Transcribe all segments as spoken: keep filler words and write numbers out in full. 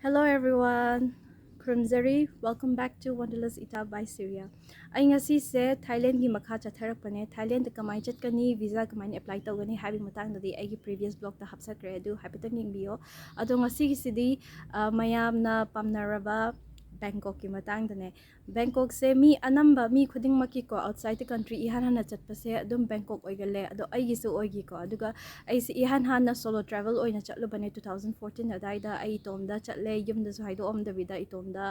Hello everyone, ꯈꯨꯔꯨꯝꯖꯔꯤ꯫ Welcome back to Wanderlust Ita by Syria. ꯑꯩ ꯉꯁꯤꯁꯦ ꯊꯥꯏꯂꯦꯟꯒꯤ ꯃꯈꯥ ꯆꯠꯊꯔꯛꯄꯅꯦ꯫ ꯊꯥꯏꯂꯦꯟꯗ ꯀꯃꯥꯏꯅ ꯆꯠꯀꯅꯤ, ꯚꯤꯖꯥ ꯀꯃꯥꯏꯅ ꯑꯦꯄ꯭ꯂꯥꯏ ꯇꯧꯒꯅꯤ ꯍꯥꯏꯕꯒꯤ ꯃꯇꯥꯡꯗꯗꯤ ꯑꯩꯒꯤ previous blogꯇ ꯍꯥꯞꯆꯈ꯭ꯔꯦ, ꯑꯗꯨ ꯍꯥꯏꯐꯦꯠꯇꯪ ꯌꯦꯡꯕꯤꯌꯣ꯫ ꯑꯗꯣ ꯉꯁꯤꯒꯤꯁꯤꯗꯤ ꯑ, ꯃꯌꯥꯝꯅ ꯄꯥꯝꯅꯔꯕ ꯕꯦꯡꯀꯣꯛꯀꯤ ꯃꯇꯥꯡꯗꯅꯦ꯫ ꯕꯦꯡꯀꯣꯛꯁꯦ ꯃꯤ ꯑꯅꯝꯕ, ꯃꯤ ꯈꯨꯗꯤꯡꯃꯛꯀꯤꯀꯣ, outside the country ꯏꯍꯥꯟ ꯍꯥꯟꯅ ꯆꯠꯄꯁꯦ ꯑꯗꯨꯝ ꯕꯦꯡꯀꯣꯛ ꯑꯣꯏꯒꯜꯂꯦ꯫ ꯑꯗꯣ ꯑꯩꯒꯤꯁꯨ ꯑꯣꯏꯒꯤꯀꯣ꯫ ꯑꯗꯨꯒ ꯑꯩꯁꯦ ꯏꯍꯥꯟ ꯍꯥꯟꯅ solo travel ꯑꯣꯏꯅ ꯆꯠꯂꯨꯕꯅꯦ two thousand fourteen ꯑꯗꯥꯏꯗ꯫ ꯑꯩ ꯏꯇꯣꯝꯗ ꯆꯠꯂꯦ, ꯌꯨꯝꯗꯁꯨ ꯍꯥꯏꯗꯣꯛꯑꯝꯗꯕꯤꯗ ꯏꯇꯣꯝꯗ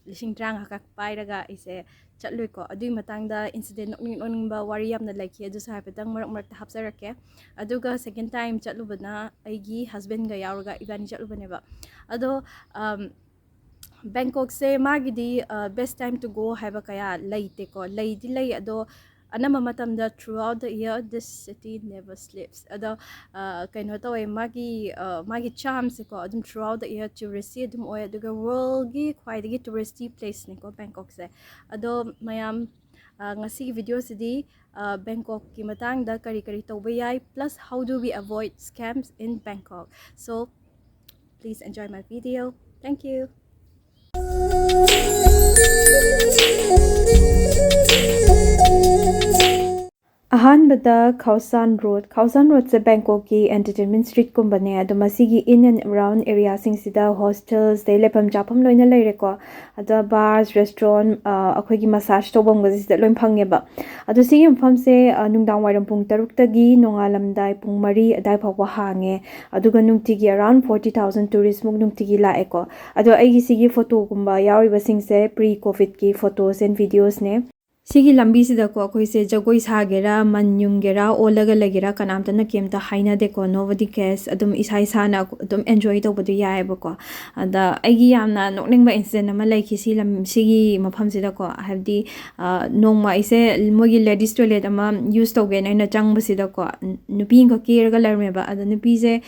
ꯂꯤꯁꯤꯡ ꯇꯔꯥꯃꯉꯥ ꯈꯛ ꯄꯥꯏꯔꯒ ꯑꯩꯁꯦ ꯆꯠꯂꯨꯏꯀꯣ꯫ ꯑꯗꯨꯒꯤ ꯃꯇꯥꯡꯗ incident ꯅꯣꯛꯅꯤꯡ ꯅꯣꯛꯅꯤꯡꯕ ꯋꯥꯔꯤ ꯌꯥꯝꯅ ꯂꯩꯈꯤ, ꯑꯗꯨꯁꯨ ꯍꯥꯏꯐꯦꯠꯇꯪ ꯃꯔꯛ ꯃꯔꯛꯇ ꯍꯥꯞꯆꯔꯛꯀꯦ꯫ ꯑꯗꯨꯒ second time ꯆꯠꯂꯨꯕꯅ ꯑꯩꯒꯤ husbandꯒ ꯌꯥꯎꯔꯒ ꯏꯕꯥꯅꯤ ꯆꯠꯂꯨꯕꯅꯦꯕ꯫ ꯑꯗꯣ ꯕꯦꯡꯀꯣꯛꯁꯦ ꯃꯥꯒꯤꯗꯤ best time to go ꯍꯥꯏꯕ ꯀꯌꯥ ꯂꯩꯇꯦꯀꯣ꯫ ꯂꯩꯗꯤ ꯂꯩ, ꯑꯗꯣ ꯑꯅꯝꯕ ꯃꯇꯝꯗ throughout the year this city never sleeps꯫ ꯑꯗꯣ ꯀꯩꯅꯣ ꯇꯧꯋꯦ, ꯃꯥꯒꯤ ꯃꯥꯒꯤ charmꯁꯦꯀꯣ, ꯑꯗꯨꯝ throughout the year touristy ꯑꯗꯨꯝ ꯑꯣꯏ꯫ ꯑꯗꯨꯒ worldꯒꯤ ꯈ꯭ꯋꯥꯏꯗꯒꯤ touristy placeꯅꯤꯀꯣ ꯕꯦꯡꯀꯣꯛꯁꯦ꯫ ꯑꯗꯣ ꯃꯌꯥꯝ, ꯉꯁꯤꯒꯤ videoꯁꯤꯗꯤ ꯕꯦꯡꯀꯣꯛꯀꯤ ꯃꯇꯥꯡꯗ ꯀꯔꯤ ꯀꯔꯤ ꯇꯧꯕ ꯌꯥꯏ, plus how do we avoid scams in Bangkok? So please enjoy my video. Thank you. ꯑꯍꯥꯟꯕꯗ ꯈꯥꯎꯁꯥꯟ ꯔꯣꯗ꯫ ꯈꯥꯎꯁꯥꯟ ꯔꯣꯗꯁꯦ ꯕꯦꯡꯀꯣꯛꯀꯤ entertainment streetꯀꯨꯝꯕꯅꯦ꯫ ꯑꯗꯣ ꯃꯁꯤꯒꯤ in and around areaꯁꯤꯡꯁꯤꯗ hostels, ꯑꯗꯩ ꯂꯩꯐꯝ ꯆꯥꯐꯝ ꯂꯣꯏꯅ ꯂꯩꯔꯦꯀꯣ꯫ ꯑꯗ bars, restaurant, ꯑꯩꯈꯣꯏꯒꯤ massage ꯇꯧꯐꯝꯒꯁꯦ ꯁꯤꯗ ꯂꯣꯏ ꯐꯪꯉꯦꯕ꯫ ꯑꯗꯣ ꯁꯤꯒꯤ ꯃꯐꯝꯁꯦ ꯅꯨꯡꯗꯥꯡ ꯋꯥꯏꯔꯝ ꯄꯨꯡ ꯇꯔꯨꯛꯇꯒꯤ ꯅꯣꯡꯉꯥꯜꯂꯝꯗꯥꯏ ꯄꯨꯡ ꯃꯔꯤ ꯑꯗꯥꯏ ꯐꯥꯎꯕ ꯍꯥꯡꯉꯦ꯫ ꯑꯗꯨꯒ ꯅꯨꯡꯇꯤꯒꯤ around forty thousand touristꯃꯨꯛ ꯅꯨꯡꯇꯤꯒꯤ ꯂꯥꯛꯑꯦꯀꯣ꯫ ꯑꯗꯣ ꯑꯩꯒꯤ ꯁꯤꯒꯤ photoꯒꯨꯝꯕ ꯌꯥꯎꯔꯤꯕꯁꯤꯡꯁꯦ pre-covidꯀꯤ photos and videosꯅꯦ꯫ ꯁꯤꯒꯤ ꯂꯝꯕꯤꯁꯤꯗꯀꯣ ꯑꯩꯈꯣꯏꯁꯦ ꯖꯒꯣꯏ ꯁꯥꯒꯦꯔꯥ, ꯃꯟ ꯌꯨꯡꯒꯦꯔꯥ, ꯑꯣꯜꯂꯒ ꯂꯩꯒꯦꯔꯥ, ꯀꯅꯥꯝꯇꯅ ꯀꯩꯝꯇ ꯍꯥꯏꯅꯗꯦꯀꯣ꯫ Nobody cares꯫ ꯑꯗꯨꯝ ꯏꯁꯥ ꯏꯁꯥꯅ ꯑꯗꯨꯝ enjoy ꯇꯧꯕꯗꯣ ꯌꯥꯏꯑꯕꯀꯣ꯫ ꯑꯗ ꯑꯩꯒꯤ ꯌꯥꯝꯅ ꯅꯣꯛꯅꯤꯡꯕ incident ꯑꯃ ꯂꯩꯈꯤ ꯁꯤ ꯂꯝ-, ꯁꯤꯒꯤ ꯃꯐꯝꯁꯤꯗꯀꯣ꯫ ꯍꯥꯏꯕꯗꯤ, ꯅꯣꯡꯃ ꯑꯩꯁꯦ ꯃꯣꯏꯒꯤ ladies toilet ꯑꯃ use ꯇꯧꯒꯦꯅ ꯑꯩꯅ ꯆꯪꯕꯁꯤꯗꯀꯣ, ꯅꯨꯄꯤ ꯑꯃꯈꯛ ꯀꯦꯔꯒ ꯂꯩꯔꯝꯃꯦꯕ꯫ ꯑꯗ ꯅꯨꯄꯤꯁꯦ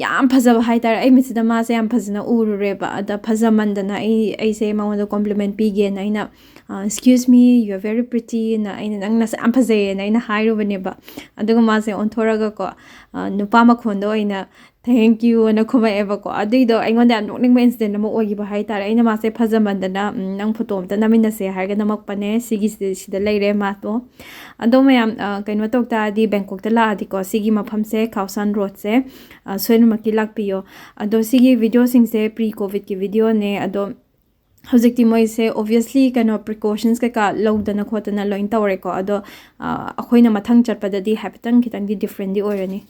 ꯌꯥꯝ ꯐꯖꯕ ꯍꯥꯏꯇꯥꯔꯦ꯫ ꯑꯩ ꯃꯤꯠꯁꯤꯗ ꯃꯥꯁꯦ ꯌꯥꯝ ꯐꯖꯅ ꯎꯔꯨꯔꯦꯕ꯫ ꯑꯗ ꯐꯖꯃꯟꯗꯅ ꯑꯩ, ꯑꯩꯁꯦ ꯃꯉꯣꯟꯗ compliment ꯄꯤꯒꯦꯅ ꯑꯩꯅ, "Excuse me, you are very prettyꯅ ꯑꯩꯅ, "ꯅꯪ ꯅꯁꯥ ꯌꯥꯝ ꯐꯖꯩꯌꯦꯅ" ꯑꯩꯅ ꯍꯥꯏꯔꯨꯕꯅꯦꯕ꯫ ꯑꯗꯨꯒ ꯃꯥꯁꯦ ꯑꯣꯟꯊꯣꯔꯒꯀꯣ, ꯅꯨꯄꯥ ꯃꯈꯣꯟꯗ ꯑꯣꯏꯅ, "Thank you" ꯑꯅ ꯈꯨꯝꯃꯛꯑꯦꯕꯀꯣ꯫ ꯑꯗꯨꯏꯗꯣ ꯑꯩꯉꯣꯟꯗ ꯌꯥꯝ ꯅꯣꯛꯅꯤꯡꯕ incident ꯑꯃ ꯑꯣꯏꯈꯤꯕ ꯍꯥꯏꯇꯥꯔꯦ꯫ ꯑꯩꯅ ꯃꯥꯁꯦ ꯐꯖꯃꯟꯗꯅ, "ꯎꯝ, ꯅꯪ ꯐꯣꯇꯣ ꯑꯝꯇ ꯅꯝꯃꯤꯟꯅꯁꯦ" ꯍꯥꯏꯔꯒ ꯅꯝꯃꯛꯄꯅꯦ꯫ ꯁꯤꯒꯤꯁꯤꯗ, ꯁꯤꯗ ꯂꯩꯔꯦ ꯃꯥꯗꯣ꯫ ꯑꯗꯣ ꯃꯌꯥꯝ, ꯑ, ꯀꯩꯅꯣ ꯇꯧ ꯇꯥꯔꯗꯤ, ꯕꯦꯡꯀꯣꯛꯇ ꯂꯥꯛꯑꯗꯤꯀꯣ, ꯁꯤꯒꯤ ꯃꯐꯝꯁꯦ, ꯈꯥꯎꯁꯥꯟ ꯔꯣꯗꯁꯦ, ꯑ, ꯁꯣꯏꯗꯅꯃꯛꯀꯤ ꯂꯥꯛꯄꯤꯌꯣ꯫ ꯑꯗꯣ ꯁꯤꯒꯤ ꯚꯤꯗꯤꯑꯣꯁꯤꯡꯁꯦ pre covidꯀꯤ ꯚꯤꯗꯤꯑꯣꯅꯦ꯫ ꯑꯗꯣ ꯍꯧꯖꯤꯛꯇꯤ ꯃꯣꯏꯁꯦ obviously ꯀꯩꯅꯣ precautions ꯀꯩꯀꯥ ꯂꯧꯗꯅ ꯈꯣꯠꯇꯅ ꯂꯣꯏ ꯇꯧꯔꯦꯀꯣ꯫ ꯑꯗꯣ, ꯑ, ꯑꯩꯈꯣꯏꯅ ꯃꯊꯪ ꯆꯠꯄꯗꯗꯤ ꯍꯥꯏꯐꯦꯠꯇꯪ ꯈꯤꯇꯪꯗꯤ differentꯗꯤ ꯑꯣꯏꯔꯅꯤ꯫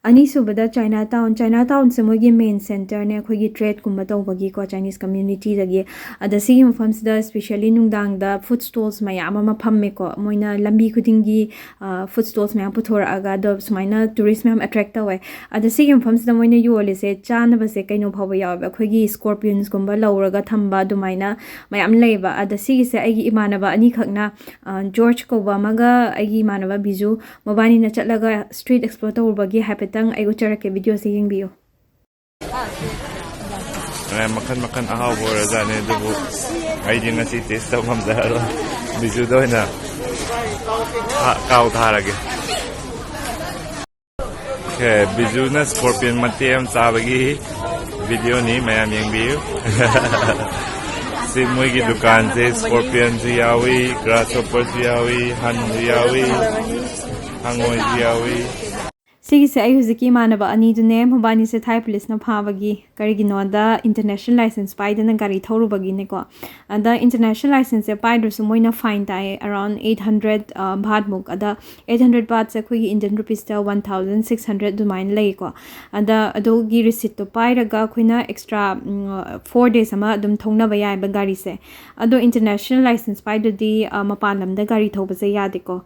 ꯑꯅꯤꯁꯨꯕꯗ Chinatown꯫ Chinatownꯁꯦ ꯃꯣꯏꯒꯤ main centreꯅꯦ, ꯑꯩꯈꯣꯏꯒꯤ tradeꯀꯨꯝꯕ ꯇꯧꯕꯒꯤꯀꯣ, Chinese communityꯗꯒꯤ꯫ ꯑꯗ ꯁꯤꯒꯤ ꯃꯐꯝꯁꯤꯗ specially ꯅꯨꯡꯗꯥꯡꯗ food stalls ꯃꯌꯥꯝ ꯑꯃ ꯐꯝꯃꯦꯀꯣ꯫ ꯃꯣꯏꯅ ꯂꯝꯕꯤ ꯈꯨꯗꯤꯡꯒꯤ, ꯑ, food stalls ꯃꯌꯥꯝ ꯄꯨꯊꯣꯔꯛꯑꯒ, ꯑꯗꯣ ꯁꯨꯃꯥꯏꯅ tourist ꯃꯌꯥꯝ attract ꯇꯧꯋꯦ꯫ ꯑꯗ ꯁꯤꯒꯤ ꯃꯐꯝꯁꯤꯗ ꯃꯣꯏꯅ ꯌꯣꯜꯂꯤꯁꯦ ꯆꯥꯅꯕꯁꯦ ꯀꯩꯅꯣ ꯐꯥꯎꯕ ꯌꯥꯎꯋꯦꯕ, ꯑꯩꯈꯣꯏꯒꯤ scorpionsꯀꯨꯝꯕ ꯂꯧꯔꯒ ꯊꯝꯕ ꯑꯗꯨꯃꯥꯏꯅ ꯃꯌꯥꯝ ꯂꯩꯌꯦꯕ꯫ ꯑꯗ ꯁꯤꯒꯤꯁꯦ ꯑꯩꯒꯤ ꯏꯃꯥꯟꯅꯕ ꯑꯅꯤꯈꯛꯅ, ꯑ, ꯖꯣꯔꯖ ꯀꯧꯕ ꯑꯃꯒ ꯑꯩꯒꯤ ꯏꯃꯥꯟꯅꯕ ꯕꯤꯖꯨ, ꯃꯕꯥꯅꯤꯅ ꯆꯠꯂꯒ street explore ꯇꯧꯔꯨꯕꯒꯤ ꯍꯥꯏꯐꯦꯠꯇꯪ ꯑꯩ ꯎꯠꯆꯔꯛꯀꯦ, videoꯁꯦ ꯌꯦꯡꯕꯤꯌꯨ꯫ ꯑꯦ, ꯃꯈꯟ ꯃꯈꯟ ꯑꯍꯥꯎꯕ ꯑꯣꯏꯔꯖꯥꯠꯅꯤ, ꯑꯗꯨꯕꯨ ꯑꯩꯗꯤ ꯉꯁꯤ taste ꯇꯧ ꯉꯝꯖꯔꯔꯣꯏ꯫ ꯕꯤꯖꯨꯗ ꯑꯣꯏꯅ ꯊꯥ-, ꯀꯥꯎ ꯊꯥꯔꯒꯦ꯫ Okay, ꯕꯤꯖꯨꯅ scorpion ꯃꯇꯦꯛ ꯑꯃ ꯆꯥꯕꯒꯤ videoꯅꯤ, ꯃꯌꯥꯝ ꯌꯦꯡꯕꯤꯌꯨ꯫ ꯁꯤ ꯃꯣꯏꯒꯤ ꯗꯨꯀꯥꯟꯁꯦ scorpionꯁꯨ ꯌꯥꯎꯏ, grasshopperꯁꯨ ꯌꯥꯎꯏ, ꯍꯟꯁꯨ ꯌꯥꯎꯏ, ꯍꯪꯉꯣꯏꯁꯨ ꯌꯥꯎꯏ꯫ ꯁꯤꯒꯤꯁꯦ ꯑꯩ ꯍꯧꯖꯤꯛꯀꯤ ꯏꯃꯥꯟꯅꯕ ꯑꯅꯤꯗꯨꯅꯦ, ꯃꯕꯥꯅꯤꯁꯦ ꯊꯥꯏ ꯄꯨꯂꯤꯁꯅ ꯐꯥꯕꯒꯤ꯫ ꯀꯔꯤꯒꯤꯅꯣꯗ, international license ꯄꯥꯏꯗꯅ ꯒꯥꯔꯤ ꯊꯧꯔꯨꯕꯒꯤꯅꯦꯀꯣ꯫ ꯑꯗ international licenseꯁꯦ ꯄꯥꯏꯗ꯭ꯔꯁꯨ ꯃꯣꯏꯅ fine ꯇꯥꯏꯌꯦ, around eight hundred, ꯑ, ꯕꯥꯠꯃꯨꯛ꯫ ꯑꯗ eight hundred ꯕꯥꯠꯁꯦ ꯑꯩꯈꯣꯏꯒꯤ Indian rupeesꯇ one thousand six hundred ꯑꯗꯨꯃꯥꯏꯅ ꯂꯩꯀꯣ꯫ ꯑꯗ ꯑꯗꯨꯒꯤ receiptꯇꯣ ꯄꯥꯏꯔꯒ ꯑꯩꯈꯣꯏꯅ extra, ꯎꯝ, four days ꯑꯃ ꯑꯗꯨꯝ ꯊꯧꯅꯕ ꯌꯥꯏꯕ ꯒꯥꯔꯤꯁꯦ꯫ ꯑꯗꯣ international license ꯄꯥꯏꯗ꯭ꯔꯗꯤ, ꯑ, ꯃꯄꯥꯟ ꯂꯝꯗ ꯒꯥꯔꯤ ꯊꯧꯕꯁꯦ ꯌꯥꯗꯦꯀꯣ꯫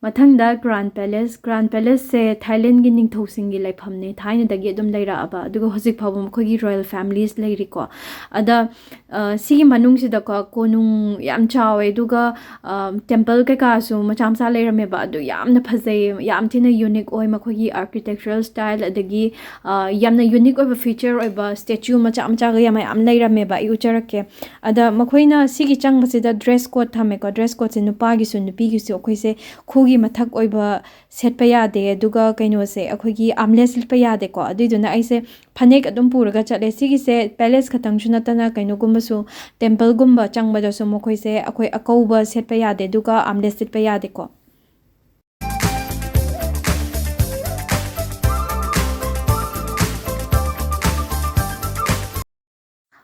ꯃꯊꯪꯗ ꯒ꯭ꯔꯥꯟ ꯄꯦꯂꯦꯁ꯫ ꯒ꯭ꯔꯥꯟ ꯄꯦꯂꯦꯁꯁꯦ ꯊꯥꯏꯂꯦꯟꯒꯤ ꯅꯤꯡꯊꯧꯁꯤꯡꯒꯤ ꯂꯩꯐꯝꯅꯦ, ꯊꯥꯏꯅꯗꯒꯤ ꯑꯗꯨꯝ ꯂꯩꯔꯛꯑꯕ, ꯑꯗꯨꯒ ꯍꯧꯖꯤꯛ ꯐꯥꯎꯕ ꯃꯈꯣꯏꯒꯤ ꯔꯣꯌꯦꯜ ꯐꯦꯃꯤꯂꯤꯁ ꯂꯩꯔꯤꯀꯣ꯫ ꯑꯗ ꯑ, ꯁꯤꯒꯤ ꯃꯅꯨꯡꯁꯤꯗꯀꯣ ꯀꯣꯅꯨꯡ ꯌꯥꯝ ꯆꯥꯎꯋꯦ, ꯑꯗꯨꯒ ꯇꯦꯝꯄꯜ ꯀꯩꯀꯥꯁꯨ ꯃꯆꯥ ꯃꯆꯥ ꯂꯩꯔꯝꯃꯦꯕ꯫ ꯑꯗꯨ ꯌꯥꯝꯅ ꯐꯖꯩ, ꯌꯥꯝ ꯊꯤꯅ ꯌꯨꯅꯤꯛ ꯑꯣꯏ ꯃꯈꯣꯏꯒꯤ ꯑꯥꯔꯀꯤꯇꯦꯛꯆꯔꯦꯜ ꯁ꯭ꯇꯥꯏꯜ, ꯑꯗꯒꯤ ꯑ, ꯌꯥꯝꯅ ꯌꯨꯅꯤꯛ ꯑꯣꯏꯕ ꯐꯤꯆꯔ ꯑꯣꯏꯕ ꯁ꯭ꯇꯦꯆꯨ ꯃꯆꯥ ꯃꯆꯥꯒ ꯌꯥꯝ ꯃꯌꯥꯝ ꯂꯩꯔꯝꯃꯦꯕ꯫ ꯑꯩ ꯎꯠꯆꯔꯛꯀꯦ꯫ ꯑꯗ ꯃꯈꯣꯏꯅ ꯁꯤꯒꯤ ꯆꯪꯕꯁꯤꯗ ꯗ꯭ꯔꯦꯁ ꯀꯣꯗ ꯊꯝꯃꯦꯀꯣ꯫ ꯗ꯭ꯔꯦꯁ ꯀꯣꯗꯁꯦ ꯅꯨꯄꯥꯒꯤꯁꯨ ꯅꯨꯄꯤꯒꯤꯁꯨ ꯑꯩꯈꯣꯏꯁꯦ ꯈꯨꯒꯤ ꯃꯊꯛ ꯑꯣꯏꯕ ꯁꯦꯠꯄ ꯌꯥꯗꯦ, ꯑꯗꯨꯒ ꯀꯩꯅꯣꯁꯦ, ꯑꯩꯈꯣꯏꯒꯤ ꯑꯥꯝꯂꯦꯁ ꯂꯤꯠꯄ ꯌꯥꯗꯦꯀꯣ꯫ ꯑꯗꯨꯏꯗꯨꯅ ꯑꯩꯁꯦ ꯐꯅꯦꯛ ꯑꯗꯨꯝ ꯄꯨꯔꯒ ꯆꯠꯂꯦ꯫ ꯁꯤꯒꯤꯁꯦ ꯄꯦꯂꯦꯁ ꯈꯛꯇꯪꯁꯨ ꯅꯠꯇꯅ ꯀꯩꯅꯣꯒꯨꯝꯕꯁꯨ, ꯇꯦꯝꯄꯜꯒꯨꯝꯕ ꯆꯪꯕꯗꯁꯨ ꯃꯈꯣꯏꯁꯦ ꯑꯩꯈꯣꯏ ꯑꯀꯧꯕ ꯁꯦꯠꯄ ꯌꯥꯗꯦ, ꯑꯗꯨꯒ ꯑꯥꯝꯂꯦꯁ ꯂꯤꯠꯄ ꯌꯥꯗꯦꯀꯣ꯫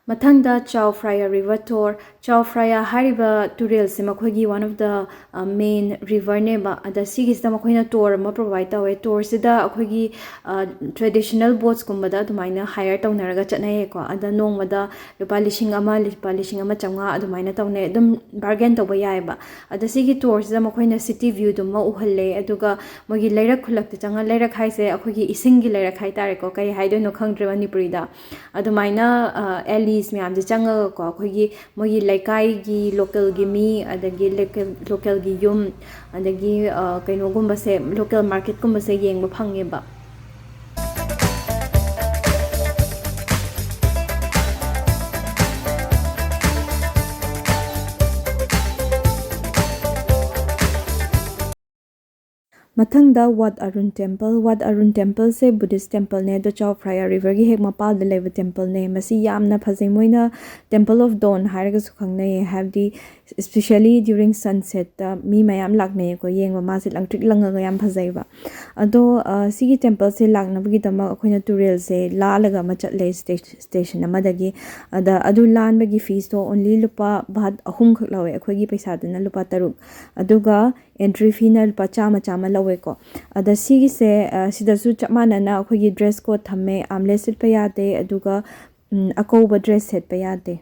ꯃꯊꯪꯗ ꯆꯥꯎ ꯐ꯭ꯔꯥꯌꯥ ꯔꯤꯚꯔ ꯇꯣꯔ꯫ ꯆꯥꯎ ꯐ꯭ꯔꯥꯌꯥ ꯍꯥꯏꯔꯤꯕ ꯇꯨꯔꯦꯜꯁꯦ ꯃꯈꯣꯏꯒꯤ one of the main riverꯅꯦꯕ꯫ ꯑꯗ ꯁꯤꯒꯤꯁꯤꯗ ꯃꯈꯣꯏꯅ ꯇꯣꯔ ꯑꯃ ꯄ꯭ꯔꯣꯚꯥꯏꯠ ꯇꯧꯋꯦ꯫ ꯇꯣꯔꯁꯤꯗ ꯑꯩꯈꯣꯏꯒꯤ ꯇ꯭ꯔꯦꯗꯤꯁꯅꯦꯜ ꯕꯣꯠꯁꯀꯨꯝꯕꯗ ꯑꯗꯨꯃꯥꯏꯅ ꯍꯥꯏꯌꯔ ꯇꯧꯅꯔꯒ ꯆꯠꯅꯩꯌꯦꯀꯣ꯫ ꯑꯗ ꯅꯣꯡꯃꯗ ꯂꯨꯄꯥ ꯂꯤꯁꯤꯡ ꯑꯃ, ꯂꯨꯄꯥ ꯂꯤꯁꯤꯡ ꯑꯃ ꯆꯥꯝꯃꯉꯥ ꯑꯗꯨꯃꯥꯏꯅ ꯇꯧꯅꯩ꯫ ꯑꯗꯨꯝ ꯕꯥꯔꯒꯦꯟ ꯇꯧꯕ ꯌꯥꯏꯑꯕ꯫ ꯑꯗ ꯁꯤꯒꯤ ꯇꯣꯔꯁꯤꯗ ꯃꯈꯣꯏꯅ ꯁꯤꯇꯤ ꯚ꯭ꯌꯨꯗꯨꯃ ꯎꯍꯜꯂꯦ, ꯑꯗꯨꯒ ꯃꯣꯏꯒꯤ ꯂꯩꯔꯛ ꯈꯨꯜꯂꯛꯇ ꯆꯪꯉ, ꯂꯩꯔꯛ ꯍꯥꯏꯁꯦ ꯑꯩꯈꯣꯏꯒꯤ ꯏꯁꯤꯡꯒꯤ ꯂꯩꯔꯛ ꯍꯥꯏꯇꯥꯔꯦꯀꯣ, ꯀꯩ ꯍꯥꯏꯗꯣꯏꯅꯣ ꯈꯪꯗ꯭ꯔꯦ ꯃꯅꯤꯄꯨꯔꯤꯗ꯫ ꯑꯗꯨꯃꯥꯏꯅ ꯑꯦꯂꯤꯁ ꯃꯌꯥꯝꯁꯦ ꯆꯪꯉꯒꯀꯣ, ꯑꯩꯈꯣꯏꯒꯤ ꯃꯣꯏꯒꯤ ꯂꯩꯀꯥꯏꯒꯤ ꯂꯣꯀꯦꯜꯒꯤ ꯃꯤ, ꯑꯗꯒꯤ ꯂꯣꯀꯦꯜꯒꯤ ꯌꯨꯝ, ꯑꯗꯒꯤ ꯀꯩꯅꯣꯒꯨꯝꯕꯁꯦ, ꯂꯣꯀꯦꯜ ꯃꯥꯔꯀꯦꯠꯀꯨꯝꯕꯁꯦ ꯌꯦꯡꯕ ꯐꯪꯉꯦꯕ꯫ ꯃꯊꯪꯗ ꯋꯥꯠ ꯑꯔꯨꯟ ꯇꯦꯝꯄꯜ꯫ ꯋꯥꯠ ꯑꯔꯨꯟ ꯇꯦꯝꯄꯜꯁꯦ ꯕꯨꯙꯤꯁ ꯇꯦꯝꯄꯜꯅꯦ, ꯑꯗꯣ ꯆꯥꯎ ꯐ꯭ꯔꯥꯌꯥ ꯔꯤꯚꯔꯒꯤ ꯍꯦꯛ ꯃꯄꯥꯜꯗ ꯂꯩꯕ ꯇꯦꯝꯄꯜꯅꯦ꯫ ꯃꯁꯤ ꯌꯥꯝꯅ ꯐꯖꯩ, ꯃꯣꯏꯅ ꯇꯦꯝꯄꯜ ꯑꯣꯐ ꯗꯣꯟ ꯍꯥꯏꯔꯒꯁꯨ ꯈꯪꯅꯩꯌꯦ, ꯍꯥꯏꯕꯗꯤ especially during sunsetꯇ ꯃꯤ ꯃꯌꯥꯝ ꯂꯥꯛꯅꯩꯌꯦꯀꯣ ꯌꯦꯡꯕ, ꯃꯥꯁꯦ ꯂꯪꯇ꯭ꯔꯤꯛ ꯂꯪꯉꯒ ꯌꯥꯝ ꯐꯖꯩꯕ꯫ ꯑꯗꯣ ꯁꯤꯒꯤ ꯇꯦꯝꯄꯜꯁꯦ ꯂꯥꯛꯅꯕꯒꯤꯗꯃꯛ ꯑꯩꯈꯣꯏꯅ ꯇꯨꯔꯦꯜꯁꯦ ꯂꯥꯜꯂꯒ ꯑꯃ ꯆꯠꯂꯦ, ꯁ꯭ꯇꯦꯁꯟ ꯑꯃꯗꯒꯤ꯫ ꯑꯗ ꯑꯗꯨ ꯂꯥꯟꯕꯒꯤ ꯐꯤꯁꯇꯣ ꯑꯣꯟꯂꯤ ꯂꯨꯄꯥ ꯚꯥꯠ ꯑꯍꯨꯝꯈꯛ ꯂꯧꯋꯦ, ꯑꯩꯈꯣꯏꯒꯤ ꯄꯩꯁꯥꯗꯅ ꯂꯨꯄꯥ ꯇꯔꯨꯛ꯫ ꯑꯗꯨꯒ ꯑꯦꯟꯇ꯭ꯔꯤ ꯐꯤꯅ ꯂꯨꯄꯥ ꯆꯥꯝꯃ ꯆꯥꯝꯃ ꯂꯧꯋꯦꯀꯣ꯫ ꯑꯗ ꯁꯤꯒꯤꯁꯦ, ꯁꯤꯗꯁꯨ ꯆꯞ ꯃꯥꯟꯅꯅ ꯑꯩꯈꯣꯏꯒꯤ ꯗ꯭ꯔꯦꯁ ꯀꯣꯗ ꯊꯝꯃꯦ, ꯑꯥꯝꯂꯦꯁ ꯂꯤꯠꯄ ꯌꯥꯗꯦ, ꯑꯗꯨꯒ ꯑꯀꯧꯕ ꯗ꯭ꯔꯦꯁ ꯁꯦꯠꯄ ꯌꯥꯗꯦ꯫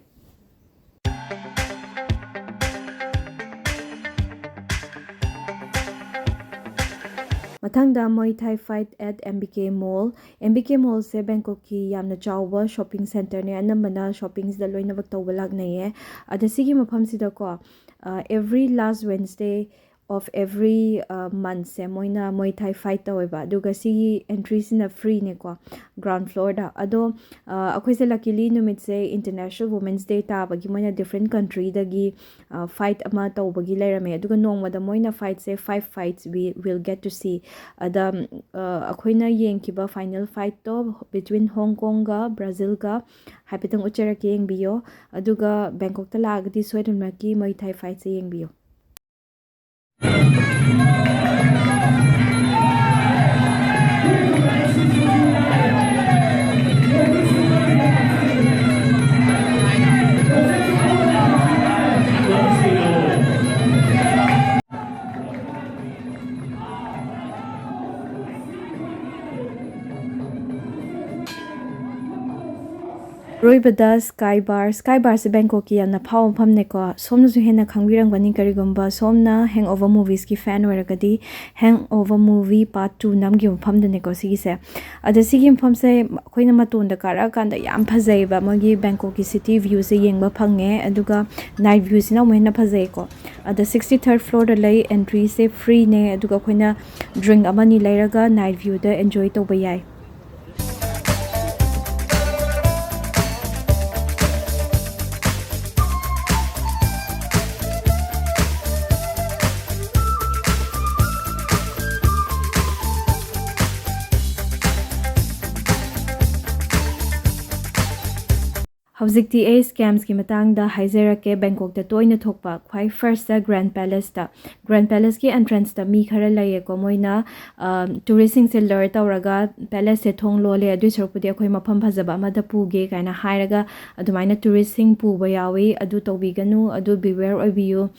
ꯃꯊꯪꯗ Muay Thai Fight at M B K Mall. M B K Mallꯁꯦ ꯕꯦꯡꯀꯣꯛꯀꯤ ꯌꯥꯝꯅ ꯆꯥꯎꯕ shopping centreꯅꯦ, ꯑꯅꯝꯕꯅ shoppingꯁꯤꯗ ꯂꯣꯏꯅꯃꯛ ꯇꯧꯕ ꯂꯥꯛꯅꯩꯌꯦ꯫ ꯑꯗ ꯁꯤꯒꯤ ꯃꯐꯝꯁꯤꯗꯀꯣ, ꯑ, every last Wednesday of every, ꯑ, monthꯁꯦ ꯃꯣꯏꯅ Muay Thai Fight ꯇꯧꯋꯦꯕ, ꯑꯗꯨꯒ ꯁꯤꯒꯤ entryꯁꯤꯅ freeꯅꯦꯀꯣ, ground floorꯗ꯫ ꯑꯗꯣ, ꯑ, ꯑꯩꯈꯣꯏꯁꯦ luckily ꯅꯨꯃꯤꯠꯁꯦ International Women's Day ꯇꯥꯕꯒꯤ ꯃꯣꯏꯅ different countryꯗꯒꯤ, ꯑ, fight ꯑꯃ ꯇꯧꯕꯒꯤ ꯂꯩꯔꯝꯃꯦ, ꯑꯗꯨꯒ ꯅꯣꯡꯃꯗ ꯃꯣꯏꯅ fightꯁꯦ five fights we will get to see꯫ ꯑꯗ, ꯑ, ꯑꯩꯈꯣꯏꯅ ꯌꯦꯡꯈꯤꯕ final fightꯇꯣ between Hong Kongꯒ Brazilꯒ ꯍꯥꯏꯐꯦꯠꯇꯪ ꯎꯠꯆꯔꯛꯀꯦ, ꯌꯦꯡꯕꯤꯌꯣ꯫ ꯑꯗꯨꯒ ꯕꯦꯡꯀꯣꯛꯇ ꯂꯥꯛꯑꯒꯗꯤ ꯁꯣꯏꯗꯅꯃꯛꯀꯤ Muay Thai Fightꯁꯦ ꯌꯦꯡꯕꯤꯌꯨ꯫ ꯑꯔꯣꯏꯕꯗ Sky Bar꯫ Sky Barꯁꯦ ꯕꯦꯡꯀꯣꯛꯀꯤ ꯌꯥꯝꯅ ꯐꯥꯎꯕ ꯃꯐꯝꯅꯦꯀꯣ꯫ ꯁꯣꯝꯅꯁꯨ ꯍꯦꯟꯅ ꯈꯪꯕꯤꯔꯝꯒꯅꯤ, ꯀꯔꯤꯒꯨꯝꯕ ꯁꯣꯝꯅ Hangover Movieꯁꯀꯤ fan ꯑꯣꯏꯔꯒꯗꯤ, Hangover Movie Part Two ꯅꯝꯈꯤꯕ ꯃꯐꯝꯗꯨꯅꯦꯀꯣ ꯁꯤꯒꯤꯁꯦ꯫ ꯑꯗ ꯁꯤꯒꯤ ꯃꯐꯝꯁꯦ ꯑꯩꯈꯣꯏꯅ ꯃꯇꯣꯟꯗ ꯀꯥꯔꯛꯑꯀꯥꯟꯗ ꯌꯥꯝ ꯐꯖꯩꯕ, ꯃꯣꯏꯒꯤ ꯕꯦꯡꯀꯣꯛꯀꯤ city viewꯁꯦ ꯌꯦꯡꯕ ꯐꯪꯉꯦ꯫ ꯑꯗꯨꯒ night viewꯁꯤꯅ ꯑꯃꯨꯛ ꯍꯦꯟꯅ ꯐꯖꯩꯀꯣ꯫ ꯑꯗ sixty third floorꯗ ꯂꯩ, entryꯁꯦ freeꯅꯦ꯫ ꯑꯗꯨꯒ ꯑꯩꯈꯣꯏꯅ drink ꯑꯃꯅꯤ ꯂꯩꯔꯒ night viewꯗ enjoy ꯇꯧꯕ ꯌꯥꯏ꯫ ꯍꯧꯖꯤꯛꯇꯤ ꯑꯩ scamꯁꯀꯤ ꯃꯇꯥꯡꯗ ꯍꯥꯏꯖꯔꯛꯀꯦ꯫ ꯕꯦꯡꯀꯣꯛꯇ ꯇꯣꯏꯅ ꯊꯣꯛꯄ, ꯈ꯭ꯋꯥꯏ firstꯇ Grand Palaceꯇ꯫ Grand Palaceꯀꯤ entranceꯇ ꯃꯤ ꯈꯔ ꯂꯩꯌꯦꯀꯣ, ꯃꯣꯏꯅ, ꯑ, touristꯁꯤꯡꯁꯦ lure ꯇꯧꯔꯒ palaceꯁꯦ ꯊꯣꯡ ꯂꯣꯜꯂꯦ, ꯑꯗꯨꯏ ꯁꯔꯨꯛꯄꯨꯗꯤ ꯑꯩꯈꯣꯏ ꯃꯐꯝ ꯐꯖꯕ ꯑꯃꯗ ꯄꯨꯒꯦ ꯀꯥꯏꯅ ꯍꯥꯏꯔꯒ ꯑꯗꯨꯃꯥꯏꯅ touristꯁꯤꯡ ꯄꯨꯕ ꯌꯥꯎꯏ꯫ ꯑꯗꯨ ꯇꯧꯕꯤꯒꯅꯨ, ꯑꯗꯨ beware ꯑꯣꯏꯕꯤꯌꯨ꯫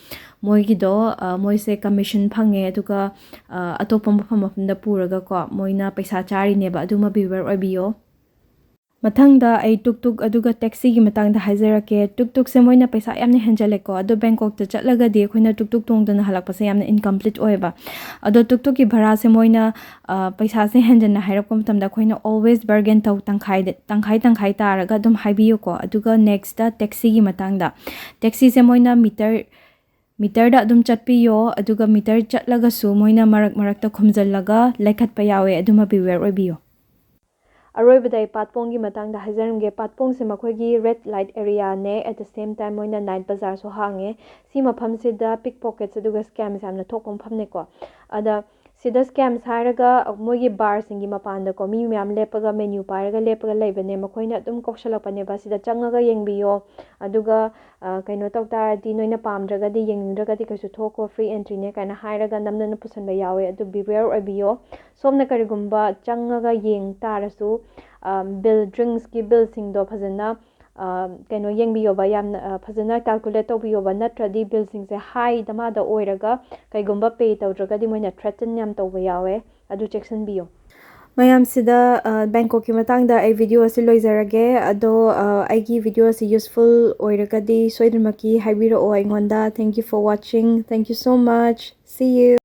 ꯃꯣꯏꯒꯤꯗꯣ, ꯑ, ꯃꯣꯏꯁꯦ commission ꯐꯪꯉꯦ, ꯑꯗꯨꯒ, ꯑ, ꯑꯇꯣꯞꯄ ꯃꯐꯝ ꯃꯐꯝꯗ ꯄꯨꯔꯒꯀꯣ ꯃꯣꯏꯅ ꯄꯩꯁꯥ ꯆꯥꯔꯤꯅꯦꯕ, ꯑꯗꯨꯃ beware ꯑꯣꯏꯕꯤꯌꯣ꯫ ꯃꯊꯪꯗ ꯑꯩ ꯇꯨꯛ ꯇꯨꯛ ꯑꯗꯨꯒ ꯇꯦꯛꯁꯤꯒꯤ ꯃꯇꯥꯡꯗ ꯍꯥꯏꯖꯔꯛꯀꯦ꯫ ꯇꯨꯛ ꯇꯨꯛꯁꯦ ꯃꯣꯏꯅ ꯄꯩꯁꯥ ꯌꯥꯝꯅ ꯍꯦꯟꯖꯜꯂꯦꯀꯣ, ꯑꯗꯣ ꯕꯦꯡꯀꯣꯛꯇ ꯆꯠꯂꯒꯗꯤ ꯑꯩꯈꯣꯏꯅ ꯇꯨꯛ ꯇꯨꯛ ꯇꯣꯡꯗꯅ ꯍꯜꯂꯛꯄꯁꯦ ꯌꯥꯝꯅ ꯏꯟꯀꯝꯄ꯭ꯂꯤꯠ ꯑꯣꯏꯌꯦꯕ꯫ ꯑꯗꯣ ꯇꯨꯛ ꯇꯨꯛꯀꯤ ꯚꯔꯥꯁꯦ ꯃꯣꯏꯅ, ꯑ, ꯄꯩꯁꯥꯁꯦ ꯍꯦꯟꯖꯟꯅ ꯍꯥꯏꯔꯛꯄ ꯃꯇꯝꯗ ꯑꯩꯈꯣꯏꯅ always bargain ꯇꯧ, ꯇꯪꯈꯥꯏꯗ, ꯇꯪꯈꯥꯏ ꯇꯪꯈꯥꯏ ꯇꯥꯔꯒ ꯑꯗꯨꯝ ꯍꯥꯏꯕꯤꯌꯨꯀꯣ꯫ ꯑꯗꯨꯒ next ꯇꯦꯛꯁꯤꯒꯤ ꯃꯇꯥꯡꯗ, ꯇꯦꯛꯁꯤꯁꯦ ꯃꯣꯏꯅ ꯃꯤꯇꯔ, ꯃꯤꯇꯔꯗ ꯑꯗꯨꯝ ꯆꯠꯄꯤꯌꯣ, ꯑꯗꯨꯒ ꯃꯤꯇꯔ ꯆꯠꯂꯒꯁꯨ ꯃꯣꯏꯅ ꯃꯔꯛ ꯃꯔꯛꯇ ꯈꯨꯝꯖꯜꯂꯒ ꯂꯩꯈꯠꯄ ꯌꯥꯎꯋꯦ, ꯑꯗꯨꯃ beware ꯑꯣꯏꯕꯤꯌꯣ꯫ ꯑꯔꯣꯏꯕꯗ ꯑꯩ ꯄꯥꯠꯄꯣꯡꯒꯤ ꯃꯇꯥꯡꯗ ꯍꯥꯏꯖꯔꯝꯒꯦ꯫ ꯄꯥꯠꯄꯣꯡꯁꯦ ꯃꯈꯣꯏꯒꯤ red light area ꯅꯦ, at the same time ꯃꯣꯏꯅ night ꯕꯖꯥꯔꯁꯨ ꯍꯥꯡꯉꯦ꯫ ꯁꯤ ꯃꯐꯝꯁꯤꯗ pick pockets ꯑꯗꯨꯒ scams ꯌꯥꯝꯅ ꯊꯣꯛꯄ ꯃꯐꯝꯅꯦꯀꯣ꯫ ꯑꯗ ꯁꯤꯗ scams ꯍꯥꯏꯔꯒ ꯃꯣꯏꯒꯤ ꯕꯥꯔꯁꯤꯡꯒꯤ ꯃꯄꯥꯟꯗꯀꯣ ꯃꯤ ꯃꯌꯥꯝ ꯂꯦꯞꯄꯒ menu ꯄꯥꯏꯔꯒ ꯂꯦꯞꯄꯒ ꯂꯩꯕꯅꯦ꯫ ꯃꯈꯣꯏꯅ ꯑꯗꯨꯝ ꯀꯧꯁꯜꯂꯛꯄꯅꯦꯕ, "ꯁꯤꯗ ꯆꯪꯉꯒ ꯌꯦꯡꯕꯤꯌꯣ, ꯑꯗꯨꯒ, ꯑ, ꯀꯩꯅꯣ ꯇꯧ ꯇꯥꯔꯗꯤ, ꯅꯣꯏꯅ ꯄꯥꯝꯗ꯭ꯔꯒꯗꯤ, ꯌꯦꯡꯅꯤꯡꯗ꯭ꯔꯒꯗꯤ ꯀꯩꯁꯨ ꯊꯣꯛꯈꯣ, free entry ꯅꯦ" ꯀꯥꯏꯅ ꯍꯥꯏꯔꯒ ꯅꯝꯗꯅ ꯄꯨꯁꯟꯕ ꯌꯥꯎꯋꯦ꯫ ꯑꯗꯨ beware ꯑꯣꯏꯕꯤꯌꯣ꯫ ꯁꯣꯝꯅ ꯀꯔꯤꯒꯨꯝꯕ ꯆꯪꯉꯒ ꯌꯦꯡ ꯇꯥꯔꯁꯨ, ꯑ, bill, drinks ꯀꯤ bill ꯁꯤꯡꯗꯣ ꯐꯖꯅ, ꯑ, ꯀꯩꯅꯣ ꯌꯦꯡꯕꯤꯌꯣꯕ, ꯌꯥꯝꯅ, ꯑ, ꯐꯖꯅ calculate ꯇꯧꯕꯤꯌꯣꯕ, ꯅꯠꯇ꯭ꯔꯗꯤ bill ꯁꯤꯡꯁꯦ high ꯗꯃꯥꯗ ꯑꯣꯏꯔꯒ ꯀꯩꯒꯨꯝꯕ pay ꯇꯧꯗ꯭ꯔꯒꯗꯤ ꯃꯣꯏꯅ threaten ꯌꯥꯝ ꯇꯧꯕ ꯌꯥꯎꯋꯦ, ꯑꯗꯨ ꯆꯦꯛꯁꯤꯟꯕꯤꯌꯣ꯫ ꯃꯌꯥꯝꯁꯤꯗ, ꯑ, ꯕꯦꯡꯀꯣꯛꯀꯤ ꯃꯇꯥꯡꯗ ꯑꯩ video ꯑꯁꯤ ꯂꯣꯏꯖꯔꯒꯦ꯫ ꯑꯗꯣ, ꯑ, ꯑꯩꯒꯤ video ꯑꯁꯤ useful ꯑꯣꯏꯔꯒꯗꯤ ꯁꯣꯏꯗꯅꯃꯛꯀꯤ ꯍꯥꯏꯕꯤꯔꯛꯑꯣ ꯑꯩꯉꯣꯟꯗ꯫ Thank you for watching. Thank you so much. See you.